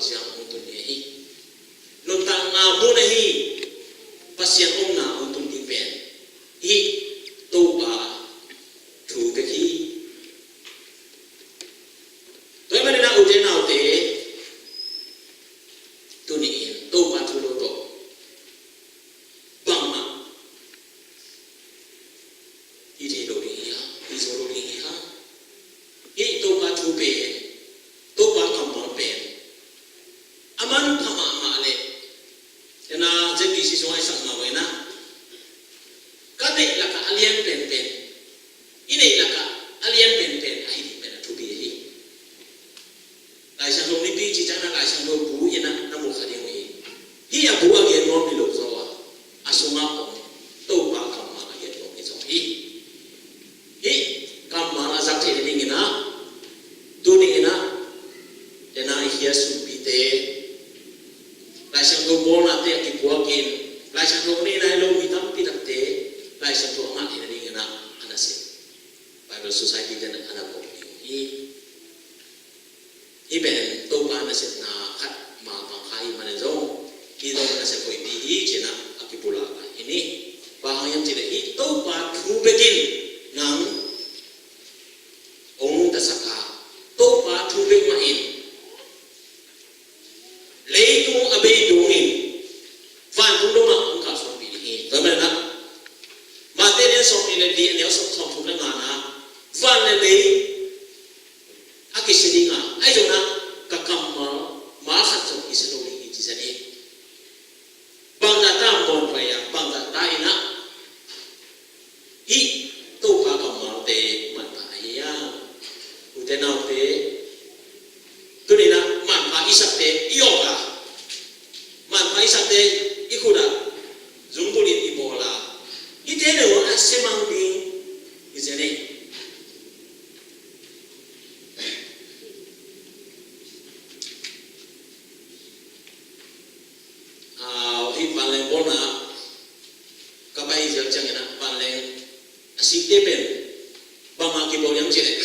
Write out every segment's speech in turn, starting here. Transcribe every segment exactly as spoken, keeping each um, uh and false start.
siang hong tun ding hi. Nuntakna mun ahi Pasian omna hong tun ding pen hih Topa thu bek hi. Tua ahih manin ah ute naute, tuni-in Topa thu lo tawh bangmah i thei lo ding hi hang, i zo lo ding hi hang. Hih Topa thu pen, Topa kammal pen a manpha mahmah leh, ken a Z B C sungah i sak mah bangin ah, ka neih lakah a lian penpen, i neih lakah a lian penpen ahi ding pen a thupi ahi. Laisiangtho Nipi cih ciangin ah Laisiangtho bu in ah na mu kha ding uh hi. Hih a bu a gen nuam hi lo zaw a, a sungah om Topa kammal a gen nuam hi zaw hi. Hih kammal a zak theih nadingin ah, tuni-in ah, ken a i khia sumpite, Laisiangtho bawlnate a kipuakin, Laisiangtho nei nai lo mi tampi takte Laisiangtho a ngah theih nadingin ah a nasep Bible Society ten a na kawm ding uh hi. Hih pen Topa nasepna khat mah bang kha ahih manin zong, hih zong nasep hoihpi hi ci-in ah a kipulak ahi hi. Bang hang hiam cih leh hih Topa thu bek in nang hong nungtasak a, Topa thu bek mah in leitung a bei dongin vantung dongah hong kalsuanpih ding hi. Tua ahih manin ah Matthai lian sawmnih le li, a neu sawm, sawmthum le nga-na, van le lei a kisia ding a, ahi zongin ah ka kammal, mal khat zong kisia lo ding hi ci zen hi. Bangzah ta bawl pai a, bangzah ta in ah hih Topa kammalte manpha ahi a, ute naute, tuni-in ah manpha i sakte i awk a, manpha i sakte i khut ah zungbulh in i bawl a, hihte le uh a sia mang ding hi zen hi. Au, hih vanleng bawlna ka pai zel ciangin ah vanleng a sikte pen bangmah kibawl hiam cih leh,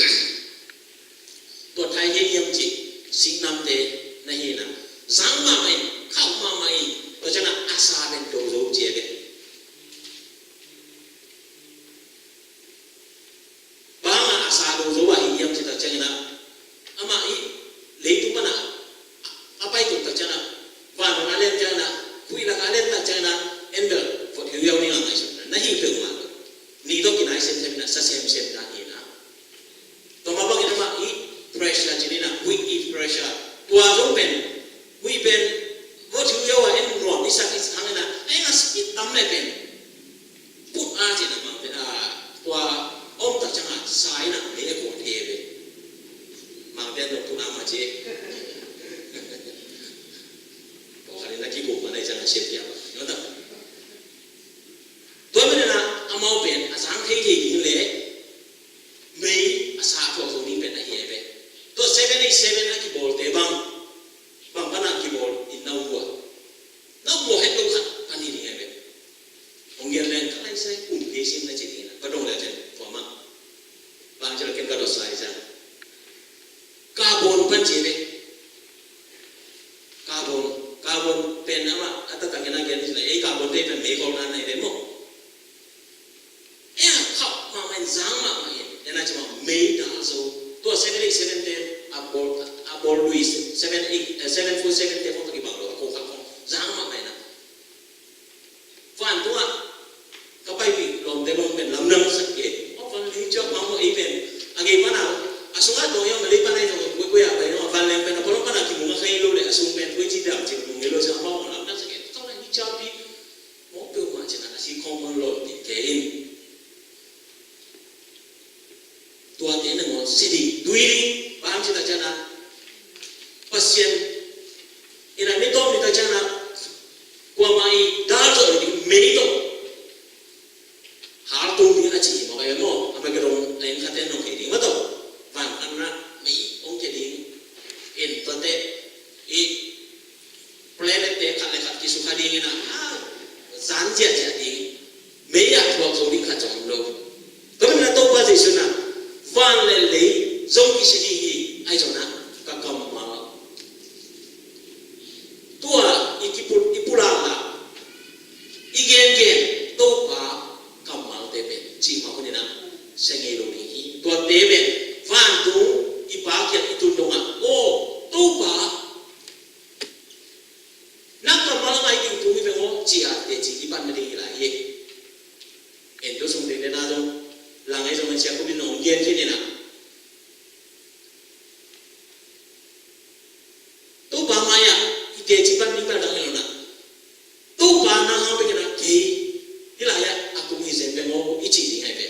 tua Thai hih hiam cih siknamte na hi in ah, zang mahmah in, khauh mahmah in, tua ciangin ah a sa pen do zo ci a ve. Bang a sa lo zo a hi hiam cih tak ciangin ah, amah i leitung pan a, a pai tung tak ciangin ah, van pan a lian ciangin ah, khuih lak a lian tak ciangin ah, en bel vot hiuhiau ding a ngaihsun na hi peuhmah lo. Ni tawh kinai semsem in ah, sa semsem ta hi in ah. Tua mah bangin amah i pressure ci ni in ah, khuih i pressure. Tua zong pen, khuih pen vot hiuhiau a en nuam i sak i hang in ah, a en a speed tam le pen put a ci in ah, mangte, a, tua om tak ciang a sa in ah mei a kuang thei ve. Mangte an dong put a mah ci. Pawlkhat in a kigum man a i ciang a siat piak a, no ta. Tua ahih manin ah amau pen a zang thei thei ding leh mei a sa thuak zo ding pen ahi ve. Tua seven eight seven a kibawlte bang, bang pan a kibawl in na um uh a, na um uh a het lo khat pan hi ding ahi ve. Hong gen leng ka lai sai kum kei sim na ci ding in a, va dong le a ten tua mah. Bang ci leh ken ka dot sai ciang, carbon pan ci ve. Carbon, carbon pen amah a taktak in a gen ci leh, ei carbon te pen mei khawlna na hi ve maw. Ei a khauh mahmah in, zang mahmah in, en a ci mah mei dal zo. Tua seven eight seven te a bawl, a bawl lui seven eight, eh, seven four seven te khong tawh kibang lo a, ko khat khong zang mahmah in a. Vantungah ka paipih lawmte bang pen lamdang sak kei. Aw, van lei ciap mah maw ei pen. A gei pan a, a sungah tawng hiam a lei pan a hi zong, koi koi ah pai zong, a vanleng pen a pawlawng pan a kimu ngak hi lo leh, a sung pen koi ci dam ci mu ngei lo cia, amau lamdang sak kei. Ka van lei ciap pi maw peuhmah ci-in a, a si khawng bang lawm ding kei in. Tuate nangawn si ding, tui ding, bang ci tak ciang a, Pasian in a mi tawm ni tak ciang a, kuamah i dal zawh ding mei tawh hal tung ding a ci hi mawk a, maw? A mah ka dong a, inn khat ten nong thei ding mah tawh, van khat na mei hong kia ding in, tuate i planet te khat le khat kisukha ding in a, a zan ziahziah ding, mei a thuak zo ding khat zong om lo. Tua manin a Topa Jesuh in a, van le lei zong kisia ding hi, ahi zongin a ka kammal Kei ci pan ding bel dang hi lo na. Topa na hang pe kena kei. Hih lai-ah a kum hi zen pe maw i ci ding ai pe.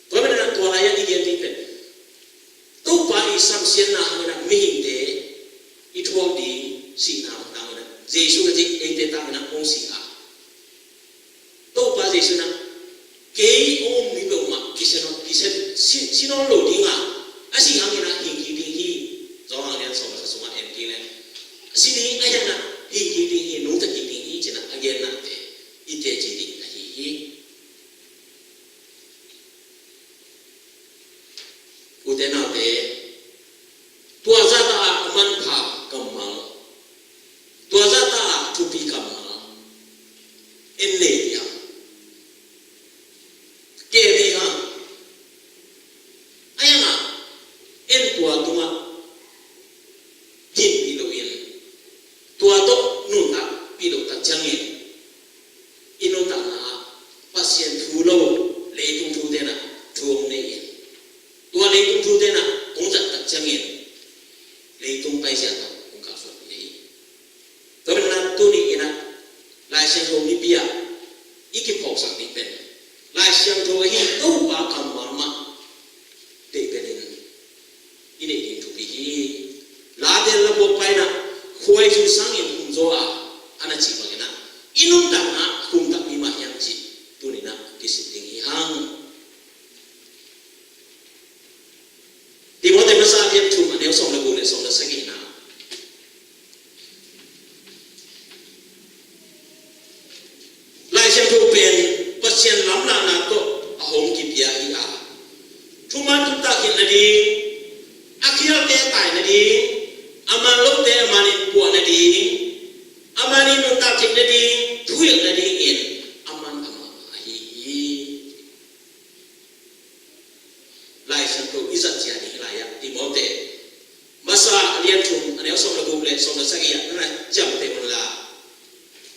Tua pen na tua lai-ah i gen ding pen Topa i samsiatna hangin ah mihingte i thuak ding sihna hang tangin ah Jesu ka cih eite tangin ah hong si a. Topa Jesu in ah kei hong um mi peuhmah kisia nawn, kisia, si, si nawn lo ding a, a si hangin ah hing kik ding hi. Johan lian sawm le khat sungah en kik leh a si ding a hian ah hing kik ding hi, nungta kik ding hi ci-in ah a gennate i teci ding ahi hi. Ute naute, tua zahta a manpha kammal, tua zahta a thupi kammal en nei hiam? Kei hi hang. A hiang a en tua tungah dinpih loin, tua tawh nuntakpih loh tak ciangin i nuntakna ah Pasian thu lo leitung thute in ah thu hong nei in, tua leitung thute in ah hong zat tak ciangin leitung paizia tawh hong kalsuanpih hi. Tua pen na tuni in ah Lai Siangtho mipi ah i kiphawksak ding pen Lai Siangtho ahi Topa kammal mah deih belin i neih ding thupi hi. Late labuak pa in ah khuaizu sangin hum zaw a, a na cih bangin ah i nuntakna ah hum takpi mah hiam cih tuni in ah kisit ding hi hang. Timote masa lian thum a neu sawm le guk le sawm le sagihna. Lai Siangtho pen Pasian lamlahna tawh a hong kipia hi a, thuman thutak hilh nading, a khialte tai nading, a man lote a manin puah nading, a manin nuntak theih nading, thuhilh nadingin a man a mahmah ahi hi. Lai Siangtho i zat zia ding hi lai-ah Timote masa a lian thum a neu sawm le guk le sawm le sagih ah na na ciamteh un la.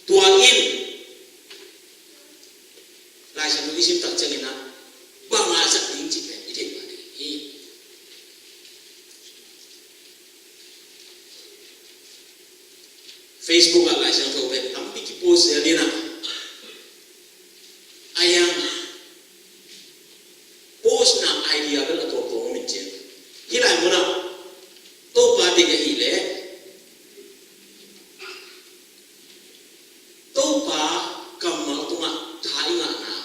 Tua in Lai Siangtho i sim tak ciangin ah bang a zat ding cih pen i theih mah ding hi. Facebook ah Lai Siangtho pen tampi kipost zel in ah, a hiang postna idea bel a tuamtuam om in cin. Hih lai munah Topa deih ahih leh Topa kammal tungah tha i ngahna,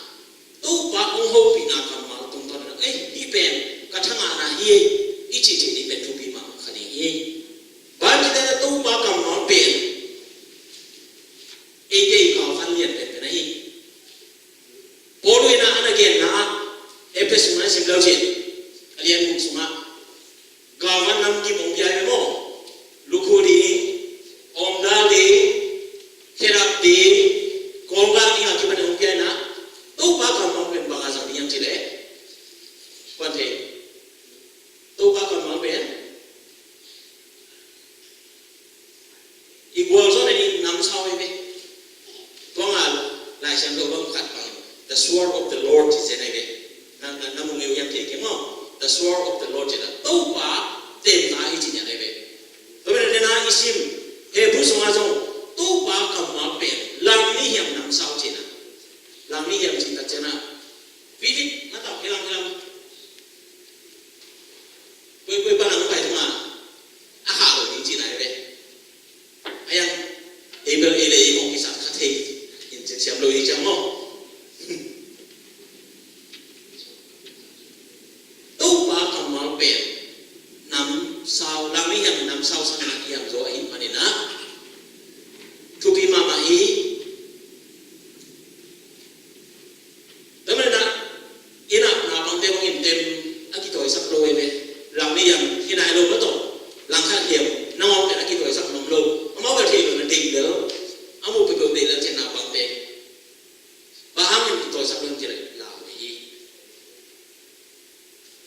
Topa hong hopihna kammal tungtawn in ah, ei, hih pen ka tha ngahna hi, i cih theih ding pen thupi mahmah kha ding hi. Bang ci ta leh Topa kammal pen eite i galvan lian penpen ahi. Paul in ah a na genna ah Efesa sungah na sim le uh cin, a lian guk sungah galvan namkim hong pia hi maw? Lukhu ding, omdal ding, khedap ding, kawnggal ding a kipan hong pia in ah, Topa kammal pen bang a zang ding hiam cih leh, kuan thei, Topa kammal pen i gualzawhna ding namsau hi ve. Tua ngah Lai Siangtho bang khat bang, the sword of the Lord ci zen hi ve. Na, na, na mu ngei uh hiam thei kei maw? The sword of the Lord ci-in ah Topa temna hi ci-in ah hi ve. Tua pen a dena i sim Hebru sungah zong Topa kammal pen langnih hiam namsau ci-in ah, langnih hiam ci tak ciangin ah vivid na tau, hilam hilam, koikoi pan a hong pai tungah a khah lo ding cihna hi ve. A hiang ei bel ei le ei hong kisat kha thei in cin siam lo hi ciang maw? Topa kammal pen namsau, langnih hiam namsau sang na hiam zaw ahih manin ah thupi mahmah hi. Tua manin ah i na, naupangte bangin tem a kitawisak lo hi ve. Langnih hiam hi nai lo maw tawh, langkhat hiam nangawn pen a kitawisak nuam lo. Amau bel thei lo na, deih bel a muh peuhpeuh deih lel cin naupangte. Bang hangin kitawisak lo hiam cih leh lau hi.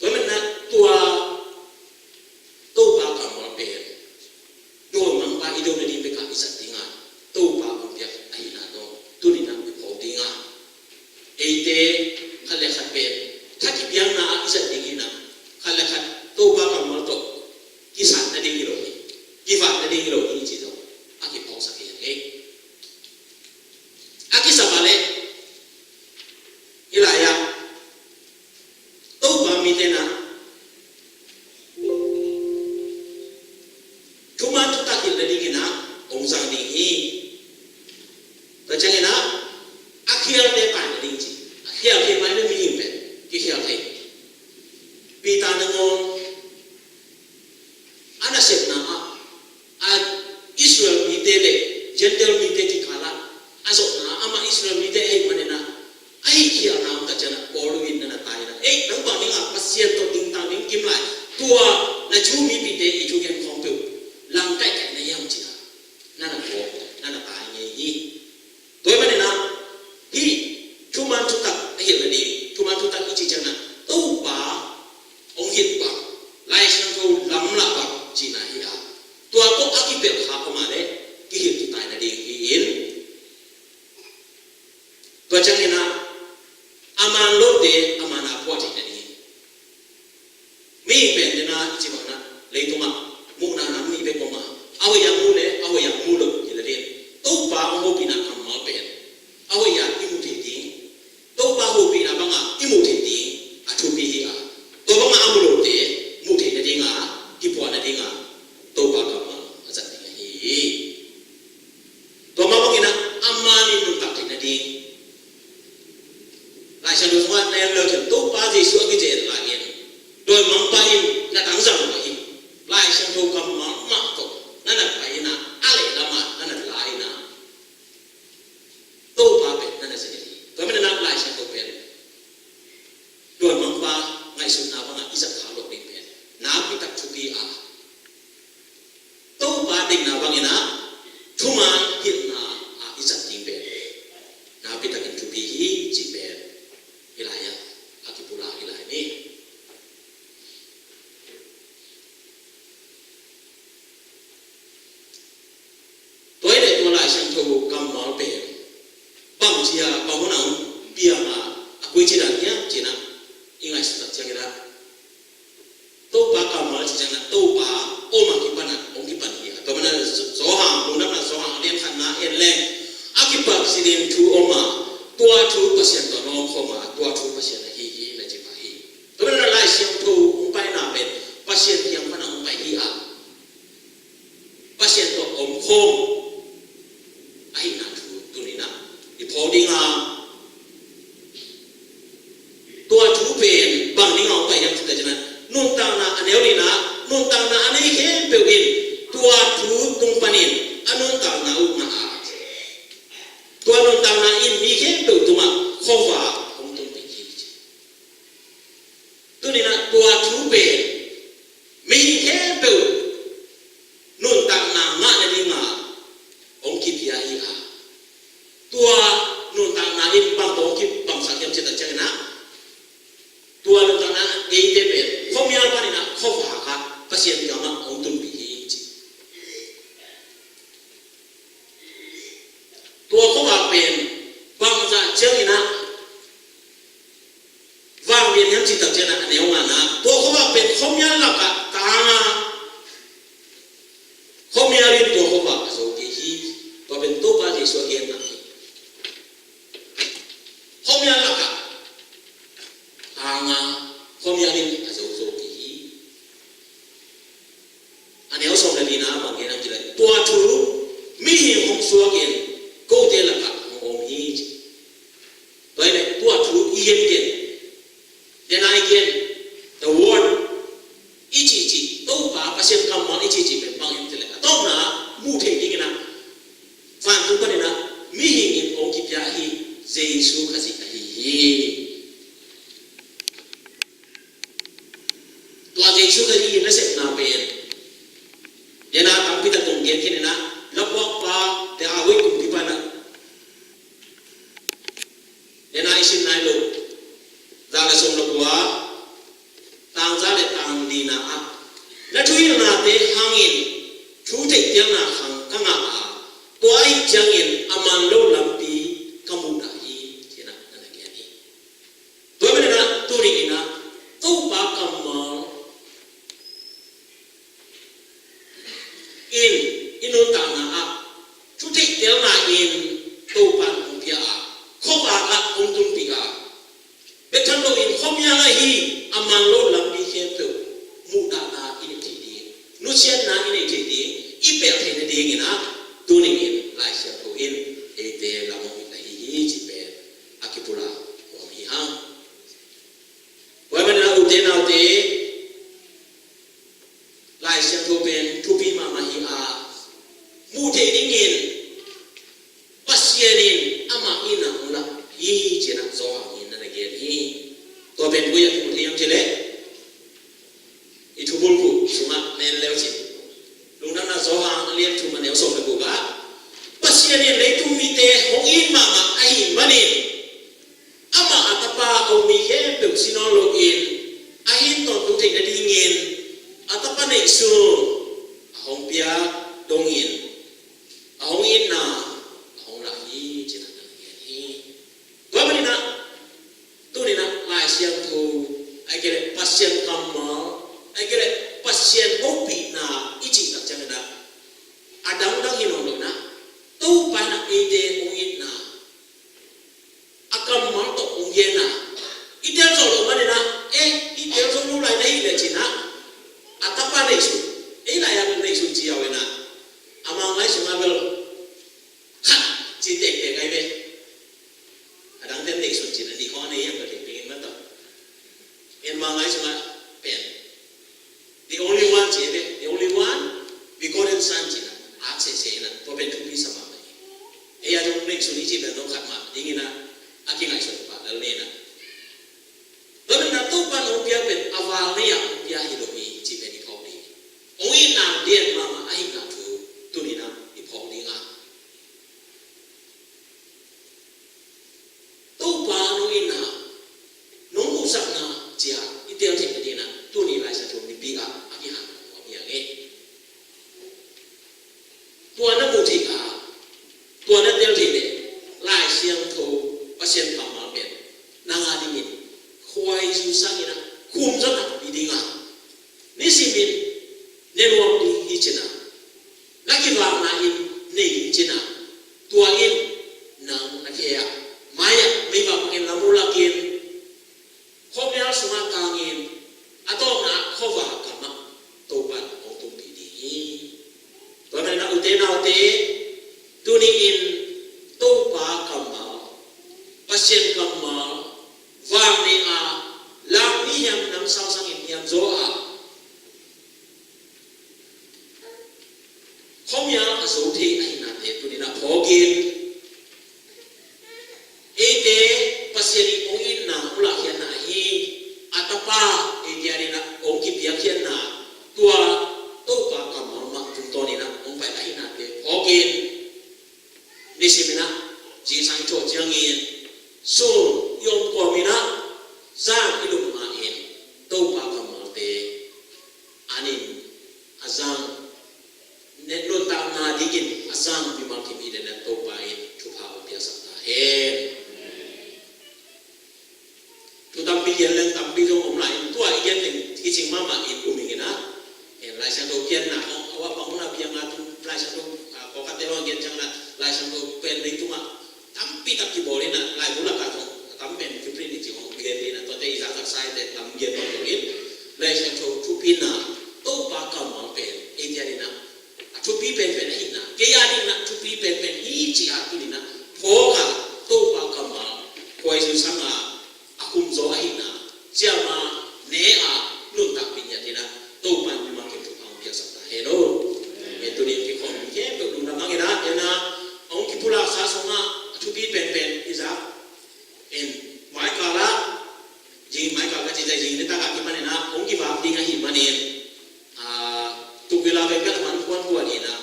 Tua manin ah tua Topa kammal pen dawimangpa i do nading bek a i zat ding a, Topa hong piak ahihna tawh tuni-in ah i phawk ding a, eite khat le khat pen tha kipiakna ah i zat ding hi-in ah, khat le khat Topa kammal tawh kisat nading hi lo hi, kivat nading hi lo hi cih tawh a kiphawk a nasepna ah, a Israel mite le Gentile mite kikal ah a zopna ah, amah Israel mite ahih manin ah, a hih khialhna om tak ciangin ah Paul in na na tai in ah, ei, nang bang ding a Pasian tawh dingtang ding kim lai, tua na Jew mipite i thugen khawng peuh langkaih kaih na hiam ci-in ah na na kawk, na na tai ngei hi. Tua ahih manin ah, hih thuman thutak a hilh nading, thuman thutak i cih ciangin ah, Topa hong hilh bang, Lai Siangtho lamlah bang cihna hi a, tua tawh a kipelh kha om a leh kihilh kitaina ding hi in, tua ciangin ah a man lote a man a phuah theih nading. Mihing pen dena i cih bangin ah leitungah muhna nam nih bek om a, a hoih a mu le a hoih a mu lo hi lel in, Topa hong hopihna kammal pen a hoih a i mu thei ding, Topa hopihna bangah i mu thei ding a thupi hi a, tua bangah a mu lote mu thei nading a, kiphuah nading a Topa kammal a zat ding ahi hi. Tua mah bangin ah a man in nuntak theih nading, Lai Siangtho sungah na en leu cin Topa Jesuh a kigen lai in, dawimangpa in na dang zang mah in, Lai Siangtho kammal mah tawh na na pai in ah, a lehlam ah na na la in ah, Topa pen na na zang hi. Tua manin ah Lai Siangtho pen dawimangpa ngaihsutna bangah i zat kha lo ding pen nakpi tak thupi a, Topa deihna bangin ah thuman hilhna ah i zat ding pen nakpi takin thupi hi cih pen hih lai-ah a kipulak hi lai ni. Tua hi leh tua Lai Siangtho kammal pen bangci a, bang hun a hong piang a, a koici dan hiam cih ah i ngaihsut tak ciangin ah, Topa kammal cih ciangin ah Topa om a kipan a hong kipan hi a, tua manin ah Johan, Lungdamna Johan a lian khatna en leng, a kipat zinin Thu om a, tua Thu Pasian tawh a nawngkhawm a, tua Thu Pasian ahi hi, na ci pah hi. Tua manin ah Lai Siangtho hong paina pen Pasian kiang pan a hong pai hi a, Pasian tawh omkhawm ahihna thu tuni-in ah i phawk ding a, tua thu pen bang ding a hong pai hiam cih leh, nuntakna, a neu nihna, nuntakna a nei khempeuh in tua thu tung panin a nuntakna uh ngah a, tua nuntakna in mi khempeuh tungah khuavak hong tunpih hi, ci. Tuni-in ah tua thu pen mihing khempeuh nuntakna ngah nading a hong kipia hi a, tua nuntakna in bang tawh hong kibangsak hiam cih tak ciangin ah, tua nuntakna eite pen khuamial panin ah khuavak ah Pasian kiang ah hong tunpih hi, ci. Tua khuavak pen bangzah ciangin ah vang lian hiam cih tak ciangin ah, a neu ngana, tua khuavak pen khuamial lakah tang a, khuamial in tua khuavak a zo kei hi. Tua pen Topa Jesuh a genna hi. Khuamial lakah tang a, khuamial in a zo zo kei hi. A neu sawm le lina bang gen hiam cih leh, tua thu mihing hong suak in kote lakah hong om hi, ci. Tua hi leh tua thu i gen gen, den a i gen, the word i cihcih, Topa Pasian kammal i cihcih pen bang hiam cih leh, a tawpna ah muh theih dingin ah, vantung panin ah mihing in hong kipia ahi Jesuh Khazih ahi hi. Tua Jesuh Khazih i nasepna pen, den a tampi tak tawh gen khin in ah, lapuakpa, te a hoih kumpipa in ah, den a i sim nai loh, za le sawm le kua, tang za le tang lina ah, na thuhilhnate hangin thu theihtelna khang ka ngah a, tua ahih ciangin a man lo lampi ka muhdah hi, ci-in ah na na gen hi. Tua manin ah tuni-in ah Topa kammal in i nuntakna ah thu theihtelna in Topa in hong pia a, khuavak ah hong tunpih a, bek tham loin khuamial ahi a man lo lampi khempeuh muhdahna i neih theih ding, nusiatna i neih theih ding, i pelh theih nadingin ah tuni-in Lai Siangtho in eite lam hong hilh ahi hi, cih pen a kipulak nuam hi hang. Tua ahih manin ah ute naute, Lai Siangtho pen thupi mahmah hi a, muh theih dingin Pasian in amah itna hong lak hi ci-in ah Johan in na gen hi. Tua pen koi ah kimu thei hiam cih leh i thubulphuh sungah na en le uh cin, Lungdamna Johan a lian thum a neu sawm le guk ah, Pasian in leitung mite hong it mahmah ahih manin amah a Tapa a um mi khempeuh si nawn loin a it tawntung theih nadingin a Tapa neihsun a hong piak dongin a hong itna a hong lak hi ci-in ah na gen hi. Tua manin ah tuni-in ah Lai Siangtho, ahih kei leh Pasian kammal, ahih kei leh Pasian hopihna i cih tak ciangin ah a dangdang hi nawn lo-in ah, Topa in ah eite hong itna a kammal tawh hong genna i tel zo lo manin ah, eh, i tel zo lo lai na hih leh ci-in ah a Tapa neihsun, ei lai-a neihsun ci a, en ah a Manglai sungah bel khat ci tektek ahi ve. A dangte'n neihsun ci-in ah nih khawng a nei hiam ka theih dingin mataw. En Manglai sungah pen the only one ci ve, the only one begotten Son ci-in ah, a sese in ah, tua pen thupi sa mahmah hi. Ei a dong neihsun i cih pen dong khat mah dingin ah a kingaihsun pah lel ni in ah. Tua manin ah Topa in hong piak pen a val nei-a hong pia hi lo hi cih pen i phawk ding. Hong itna lian mahmah ahihna thu tuni-in ah i phawk ding a, Topa nong itna, nong muhsakna ci-a i tel theih nadingin ah tuni Lai Siangtho Nipi ah a kihanthawn nuam hi hang e. Tua na muh theih a, tua na tel theih leh Lai Siangtho Pasian kammal pen nang a dingin khuaizu sangin ah khum zaw takpi ding a, nisimin ne nuam ding hi ci-in ah, na kivakna in nei ding ci-in ah, tua in nang na khe ah mai-ah meivak bangin lam uh lakin khuamial sungah kangin a tawpna ah khuavak gamah Topa in hong tumpih ding hi. Tua manin ah ute naute, tuni-in Topa kammal, Pasian kammal, vang nei a, lam ni hiam namsau sangin hiam zaw a, khuamial a zo thei ahihnate tuni-in ah phawkin, eite Pasian in hong itna hong lahkhiatna hi, a Tapa eite adingin ah hong kipiakkhiatna, tua Topa kammal mah tungtawnin ah hong pai ahihnate phawkin, nisimin ah zingsang i thawh ciangin sun i om kawmin ah zang i lum ma-in Topa kammalte an in a zang, ne nuntakna dingin a zang mimal kim i hih leh Topa in thupha hong piaksak ta hen. Thu tampi gen leng tampi zong om lai, tua i gen teng kicing mahmah in um ing in ah. En Lai Siangtho pianna hong a, a bang hun a piang a, tu Lai Siangtho, a, pawlkhatte hong gen ciangin ah Lai Siangtho pen leitung ah tampi tak kibawl in ah, laibu lakah zong a tam pen kiprint in ci hong gen in ah, tuate i zakzak sa in teh tam gen mah zong in, Lai Siangtho thupina, Topa kammal pen eite adingin ah a thupi penpen ahihna, kei adingin ah thupi penpen hi ci-a tuni-in ah phawk a, Topa kammal khuaizu sang a, a khum zaw ahihna, ciamteh ne a, nuntakpih ngiat in ah Topa in mimal kim thupha hong piaksak ta hen aw. Tuni-in kikhawm mi khempeuh lungdam hang in ah, en ah, a hong kipulaksa sungah a thupi penpen i zak, en, maikal ah, zing, maikal ka cih zah zing nitak a kipan in ah hong kivak ding ahih manin, a, tukvela veng bel a man kuankuan in ah,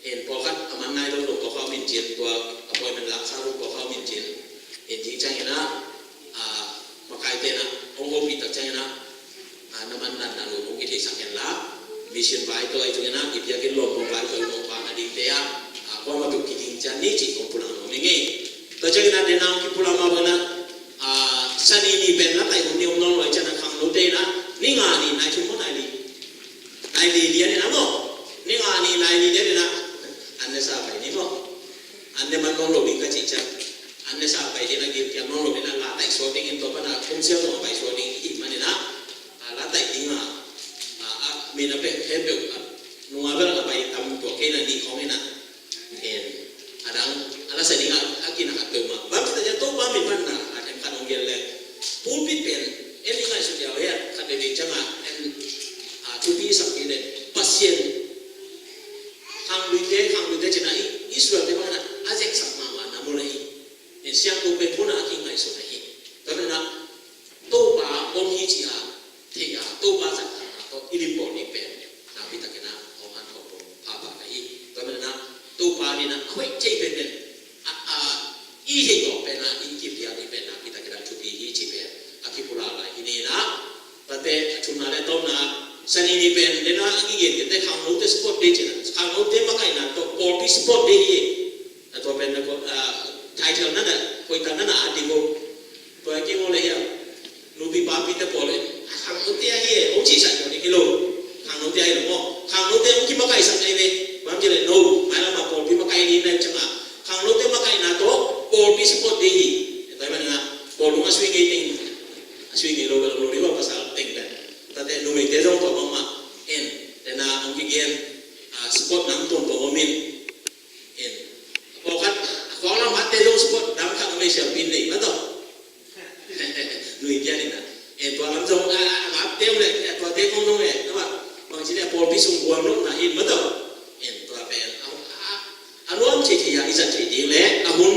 en, pawlkhat a man nai lo lo pawlkhat om in cin, tua appointment laksa lo pawlkhat om in cin, en, zing ciangin ah, a, makaite in ah hong hopih tak ciangin ah, a, na man dan na lo hong kitheisak hen la, mission vai tawh ahi zongin ah i biakinn lawm hong vai tawh hong pang a dingte ah, a, kuamah bek kiding cian ni cih hong pulak nuam ing ei. Tua ciangin ah den a hong kipulak mah bangin ah, a, Sani ni pen la taih hun ni om nawn lo ahih ciangin ah khangnote in ah ni nga ni nai thum maw nai li, nai li lian in ah maw, ni nga ni nai li lian in ah an ne sa pai ni maw, an ne man nawn lo ding ka cih ciang, an ne sa pai ding a gilkial nawn lo ding a, la taih suak ding in tua pan a kum siam zong a pai suak ding i hih manin ah, a, la taih ding a, a, a, min a pek khempeuh a, nunga bel a pai tam tua kei na nih khawng in ah, en, a dang a la sa ding a, a kinak a peuhmah bang kita ciang Topa min pan na a them khat hong gel leh, pulpit pen en i ngaihsut diau he a, khat veivei ciang a, en, a, thupi sak kei leh Pasian khangnote cih na i Israel te bang na a zeksak mahmah na mu na hi. Siangtho pen hun a kingaihsun na hi. Tua na Topa om hi ci a thei a Topa zahtakna tawh i limbawl ding pen nakpi takin a hong hankhop pha pha ka hi. Tua na Topa ni na a hoih thei pen pen a, a, i hei tawh pen a i kipia ding pen nakpi takin a thupi hi ci pen a kipulak lai hi ni na. Tate a thumna le tawmna sani ni pen dena a kigen kete khangnote sport day cina khangnote makaihna tawh pawlpi sport day hi. A tua pen na ko a title nana koitan nana a ding ko tua kingole hiam. Nupi papi te pawl in khangnote ahi e ong ci sa ko ni kilo. Khangnote ahi lo mo khangnote ong ki makaih sa kai ve. Bang kile no mai lama pawlpi makaih ni na canga khangnote makaihna tawh pawlpi sport day hi. Tua mana pawlung a sui ngei teng a sui ngei lo ka lo lo liwa pasal teng pen. Tate numei te zong tua mama en dena ong kigen a sport nam tuamtuam om in. En pawlkhat a pawlkhat lam hatte zong sport dam khat om ei sialpin nei ma tawh. Nui pian ina en tua lam zong a ngap tem le tua te kong zong e nama bang ci le pawlpi sung guam lo na in ma tawh. En tua pen a a nuam thei thei a i zat thei ding le a hun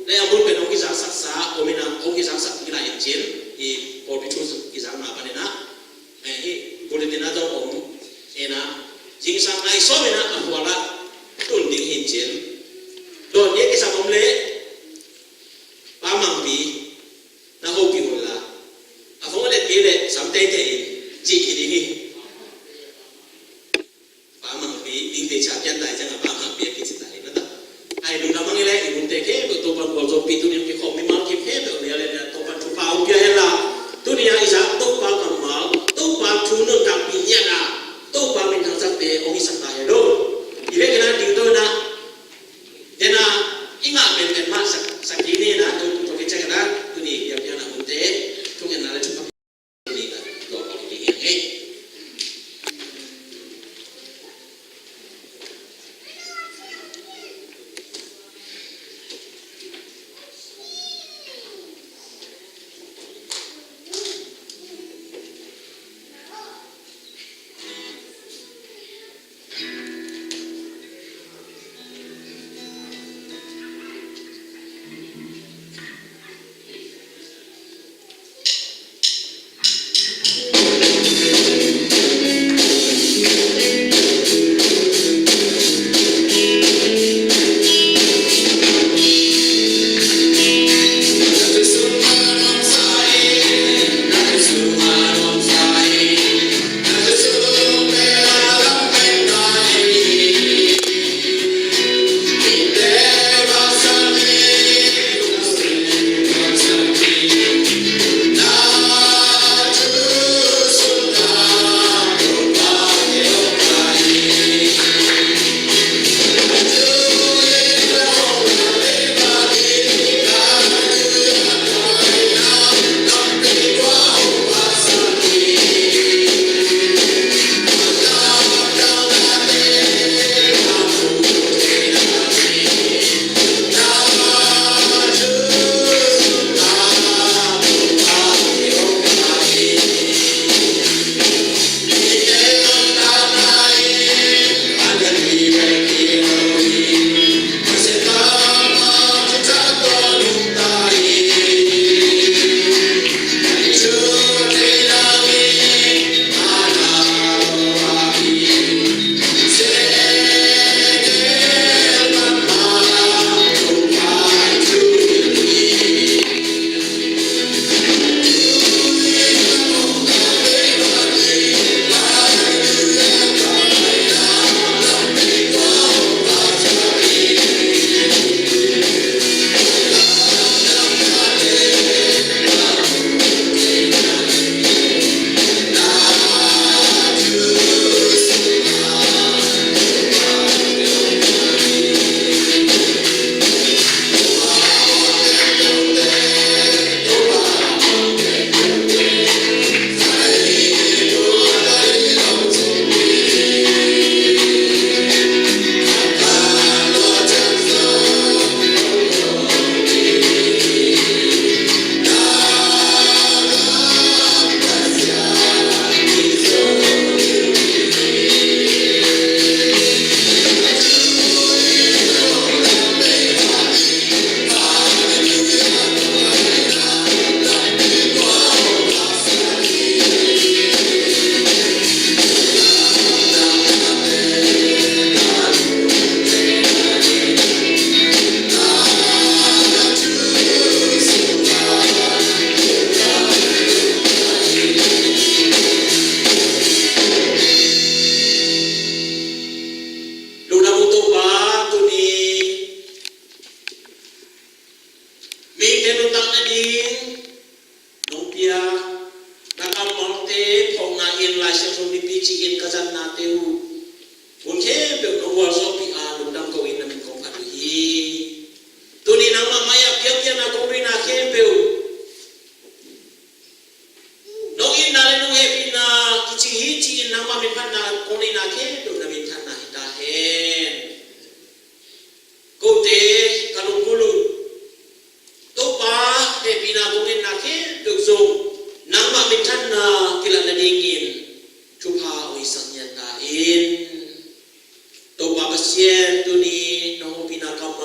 le a hun pen ong kizang saksa om ina ong kizang sak kila in cin i pawlpi thu kizang na pan ina. Hi bulletin a zong om ina zingsang nai sawm ina a huala tun ding hin cin. Don ye kisam om le pa mangpi na hopi hun la a fong le ti le sam tei tei in ci ki ding hi. Pa mangpi ding te cha pian tai chang a pa mangpi a kici tai na ta. Ai dun na mang ile i mun te ke to to pan kol zo pi tu ni ki khom mi mal ki phe be o ya le to pan thu pa o pia he la. Tu ni a i sa to pa kam mal to pa thu nun tak pi nya la. To pa min thang sak te o mi sak ta he do. I le ke na ding to na. Dena i ngah pen pen ma sak sak ki ni na to to ke chang na tu ni ya pia na mun te. Tu ke na le thu pa.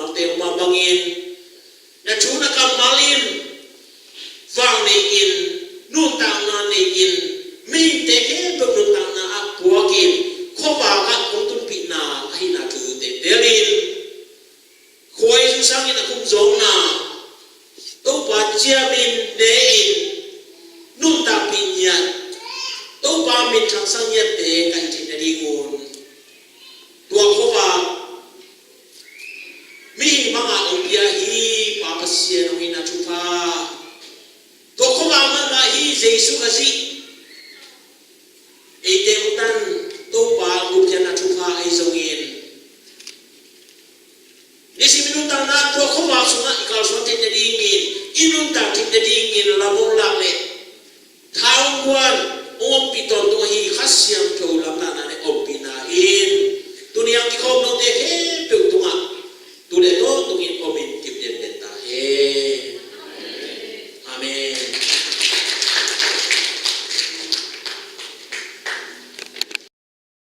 Te uma bangin na thu na kammal in vang nei-in, nuntakna nei-in, mihingte khempeuh nuntakna ah puakin khuavak ah kong tunpihna ahihna thu te telin, khua i zu sangin a kum zawkna Topa ciamin ne-in nuntakpih ngiat, Topa min thangsak ngiatte ka hi theih nadingun tua khuavak mihing bangah hong pia hi. Pa Pasian hong itna thupha. Tua khuavak mahmah hi. Jesu Khazih eite hong tan Topa hong gupkhiatna thupha ahi zongin, nisim i nuntakna tua khuavak sungah i kalsuan theih nadingin, i nuntak theih nadingin lam hong lak le